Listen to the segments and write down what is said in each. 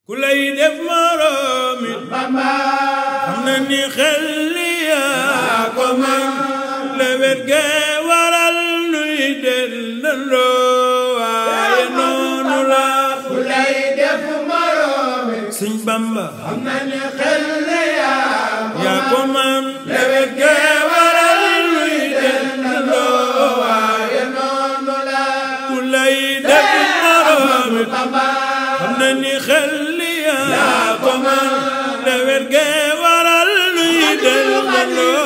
ku lay def moromi Bamba xam na ni xel yaa ko man lewet ge waral nuy dendandoo waaye noonu la ku lay def moromi Sëñ Bamba xam na ni xel yaa ko man lewet ge waral nuy dendandoo waaye noonu la ku lay def moromi Bamba xam na ni xel yaa ko man lewet ge waral nuy dendandoo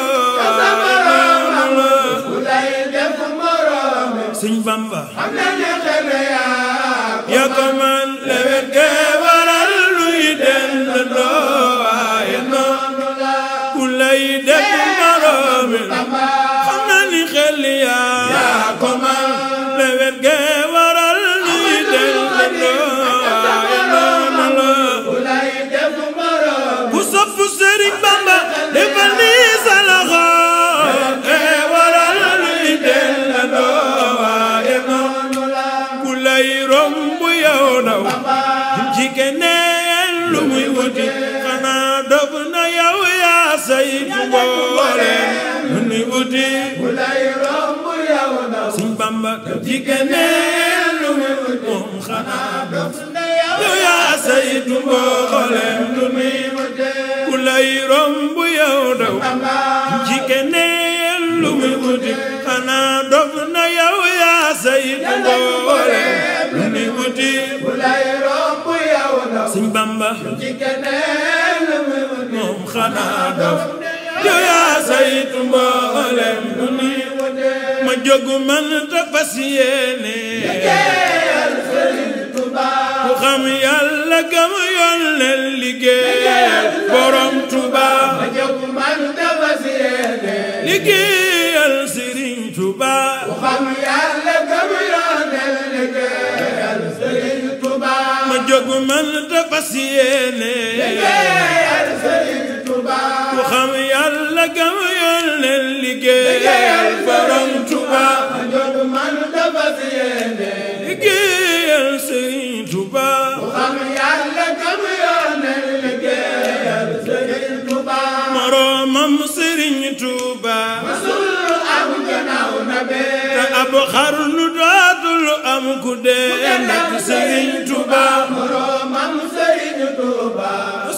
Sëñ Bamba xam na ni xel yaa ko man lewet ge waral nuy dendandoo waaye noonu la ku lay def moromi xam na ni xel yaa ko man lewet ge waral nuy dendandoo waaye noonu la ku lay def moromi ku sopp Sëriñ Bamba defal ni sa loxo waral nuy dendandoo waaye noonu ku lay romb yow daw ci keneen lu muy wuti xanaa dof na yow yaa saytu boole lu muy wuti ku lay romb yow daw Sëñ Bamba ci keneen lu muy wuti moom xanaa dof na yow yaa saytu boole lu muy wuti ku lay romb yow daw ci keneen lu muy wuti xanaa dof na yow yaa saytu boole lu muy wuti ku lay romb yow daw Sëñ Bamba ci keneen lu muy wuti moom xanaa dof yow yaa saytu mboolem lu ni ma jóg man te fas yéene liggéeyal Sëriñ Tuba ku xam Yàlla gëm Yonent liggéeyal Borom Tuba ma jóg man te fas yéene liggéeyal Sëriñ Tuba ku xam Yàlla gëm Yonent liggéeyal Sëriñ Tuba ma jóg man te fas yéene liggéeyal Sëriñ Tuba ku xam Yàlla gëm Yonent liggéeyal Borom Tuba ma jóg man te fas yéene liggéeyal Sëriñ Tuba ku xam Yàlla gëm Yonent liggéeyal Sëriñ Tuba moroomam Sëriñ Tuba masul am gannaaw na bee te ab xarnu dootul am ku dee ndax Sëriñ Tuba moroomam Sëriñ Tuba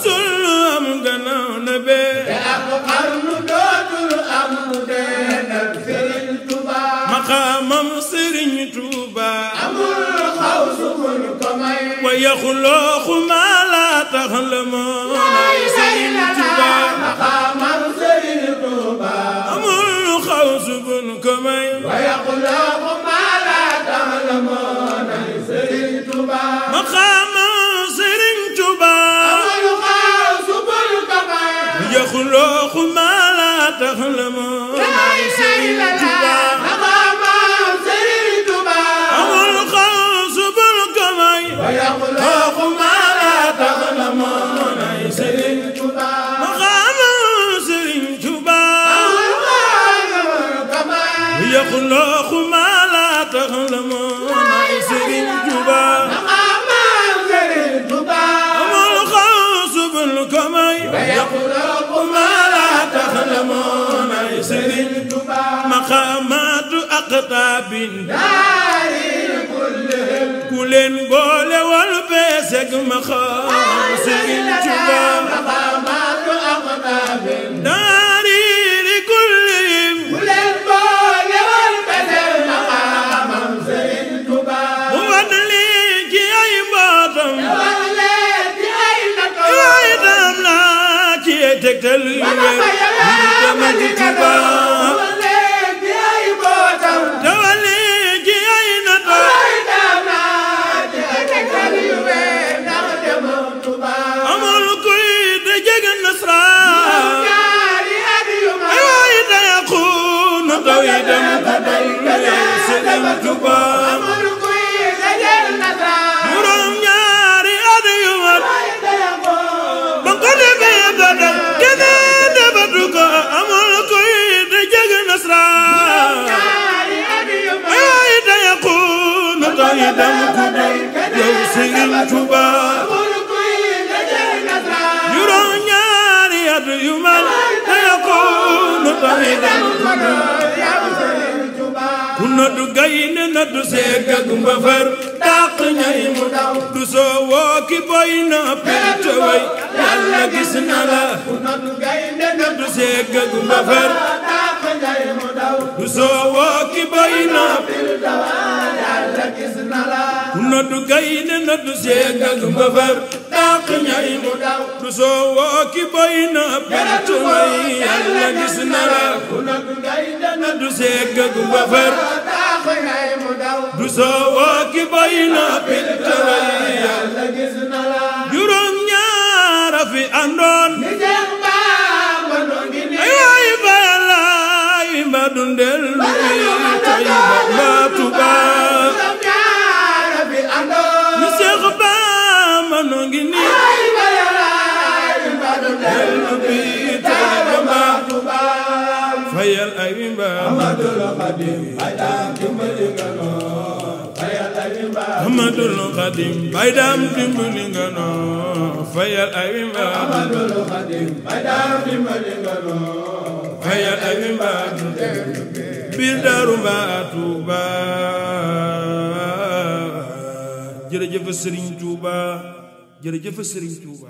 sul am gannaaw na bee te ab xarnu dootul am ku dee ndax Sëriñ Tuba maqaamam Sëriñ Tuba amul xaw su mun ko may wa yaxlooxu maa laa taxlamoon ay Sëriñ Tuba maqaamam Sëriñ Tuba amul xaw su bun ko may wa yaxlooxu maa laa taxlamoon ay Sëriñ Tuba maqaamam Sëriñ Tuba amul xaw su mun ko may yaxlooxu maa laa taxlamoon ay Sëriñ Tuba maqaamam Sëriñ Tuba amul xaw su bun ko may wa yaxlooxu maa laa taxlamoon ay Sëriñ Tuba maqaamam Sëriñ Tuba amul xaw su mun ko may yaxlooxu maa laa taxlamoon ay Sëriñ Tuba maqaamam Sëriñ Tuba amul xaw su bun ko may wa yaxlooxu maa laa taxlamoon ay Sëriñ Tuba maqaamaatu aqtaabin daari kullihim ku leen boole wal beeseg maqaam Sëriñ Tuba maqaamaatu aqtaabin daariiri kullihim ku leen boole wal besel maqaamam Sëriñ Tuba mu wat lii ci ay mbootam wax leen ci ay nato yooyu tam naa ci tegtal yu wér yu demee ci Tuba wax leen ci ay bootam dawal lii ci ay nato ay daanaa ci ay tegtal yu wér ndax demoon Tuba amul kuy de jege nasraan ñaari at yu ma ay waaye dayaquunu taw yi dem ko dal Sëriñ Tuba amul kuy dajal nasaraan juróom ñaari at yu mat ay dayaquunu ba ko defee ba dal keneen defatu ko amul kuy de jege nasraan ñaari at yu ma ay waaye dayaquunu taw yi dem ko dal yow Sëriñ Tuba amul kuy noddu gaynde noddu seeg ak mbafar dàq ñay mu daw du soo woo ki boy noppi te way Yàlla gis na la noddu gaynde noddu seeg ak mbafar dàq ñay mu daw du soo woo ki boy noppi te way Yàlla gis na la noddu gaynde noddu seeg ak mbafar dàq ñay mu daw du soo woo ki boy noppi te way Yàlla gis na la noddu gaynde noddu seeg ak mbafar dàq ñay mu daw du soo woo ki boy noppi te way Yàlla gis na la juróom ñaar a fi àndoon ni Seex Bamba noo ngi nii ay waay ba laay mba dundel lu tay ba Tuuba ni Seex Bamba noo ngi nii fayal ay mba Ahmadul Xadim ay daam dimbali nga noo fayal ay mba Ahmadul Xadim bay daam dimbali nga noo fayal ay mba Ahmadul Xadim ay daam dimbali nga noo fayal ay mba biir Daaru mbaa Tuuba jërëjëf Sëriñ Tuuba jërëjëf Sëriñ Tuuba